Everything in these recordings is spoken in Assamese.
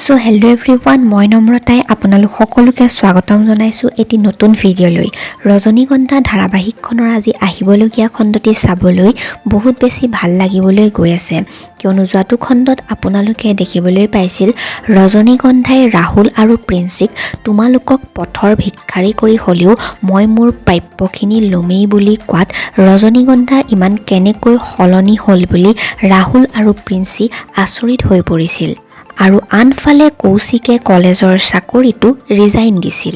চ' হেল্ল' এভৰিৱান, মই নম্ৰতাই আপোনালোক সকলোকে স্বাগতম জনাইছোঁ এটি নতুন ভিডিঅ'লৈ। ৰজনীগন্ধা ধাৰাবাহিকখনৰ আজি আহিবলগীয়া খণ্ডটি চাবলৈ বহুত বেছি ভাল লাগিবলৈ গৈ আছে, কিয়নো যোৱাটো খণ্ডত আপোনালোকে দেখিবলৈ পাইছিল ৰজনীগন্ধাই ৰাহুল আৰু প্ৰিন্সিক তোমালোকক পথৰ ভিক্ষাৰী কৰি হ'লেও মই মোৰ প্ৰাপ্যখিনি ল'মেই বুলি কোৱাত ৰজনীগন্ধা ইমান কেনেকৈ সলনি হ'ল বুলি ৰাহুল আৰু প্ৰিন্সি আচৰিত হৈ পৰিছিল। আৰু আনফালে কৌশিকে কলেজৰ চাকৰিটো ৰিজাইন দিছিল।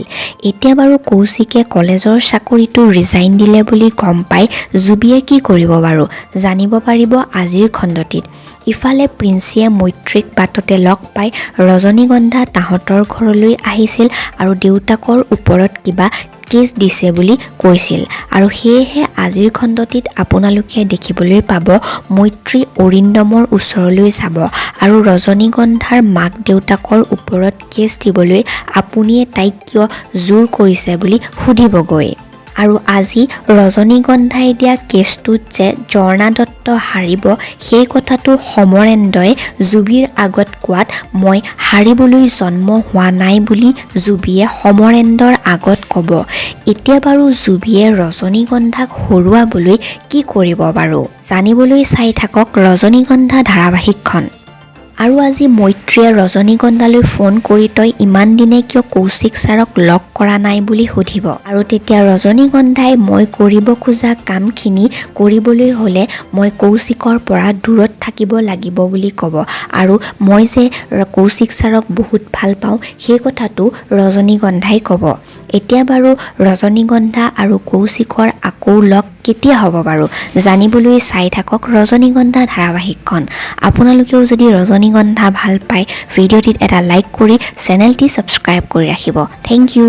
এতিয়া বাৰু কৌশিকে কলেজৰ চাকৰিটো ৰিজাইন দিলে বুলি গম পাই জুবিয়ে কি কৰিব বাৰু, জানিব পাৰিব আজিৰ খণ্ডটিত। ইফালে প্ৰিন্সিয়ে মৈত্ৰীক বাটতে লগ পাই ৰজনীগন্ধা তাহাঁতৰ ঘৰলৈ আহিছিল আৰু দেউতাকৰ ওপৰত কিবা কেছ দিছে বুলি কৈছিল। আৰু সেয়েহে আজিৰ খণ্ডটিত আপোনালোকে দেখিবলৈ পাব মৈত্ৰী অৰিন্দমৰ ওচৰলৈ যাব আৰু ৰজনীগন্ধাৰ মাক দেউতাকৰ ওপৰত কেছ দিবলৈ আপুনিয়ে তাইক কিয় জোৰ কৰিছে বুলি সুধিবগৈ। আৰু আজি ৰজনীগন্ধাই দিয়া কেছটোত যে ঝৰ্ণা দত্ত হাৰিব, সেই কথাটো সমৰেন্দ্ৰই জুবিৰ আগত কোৱাত মই হাৰিবলৈ জন্ম হোৱা নাই বুলি জুবিয়ে সমৰেন্দ্ৰৰ আগত ক'ব। এতিয়া বাৰু জুবিয়ে ৰজনীগন্ধাক হৰুৱাবলৈ কি কৰিব বাৰু, জানিবলৈ চাই থাকক ৰজনীগন্ধা ধাৰাবাহিকখন। আৰু আজি মৈত্ৰীয়ে ৰজনীগন্ধালৈ ফোন কৰি তই ইমান দিনে কিয় কৌশিক ছাৰক লগ কৰা নাই বুলি সুধিব। আৰু তেতিয়া ৰজনীগন্ধাই মই কৰিব খোজা কামখিনি কৰিবলৈ হ'লে মই কৌশিকৰ পৰা দূৰত থাকিব লাগিব বুলি ক'ব। আৰু মই যে কৌশিক ছাৰক বহুত ভাল পাওঁ, সেই কথাটো ৰজনীগন্ধাই ক'ব। এতিয়া বাৰু ৰজনীগন্ধা আৰু কৌশিকৰ আকৌ লগ কেতিয়া হ'ব বাৰু, জানিবলৈ চাই থাকক ৰজনীগন্ধা ধাৰাবাহিকখন। আপোনালোকেও যদি ৰজনীগন্ধা ভাল পায়, ভিডিঅ'টিত এটা লাইক কৰি চেনেলটি ছাবস্ক্ৰাইব কৰি ৰাখিব। Thank U.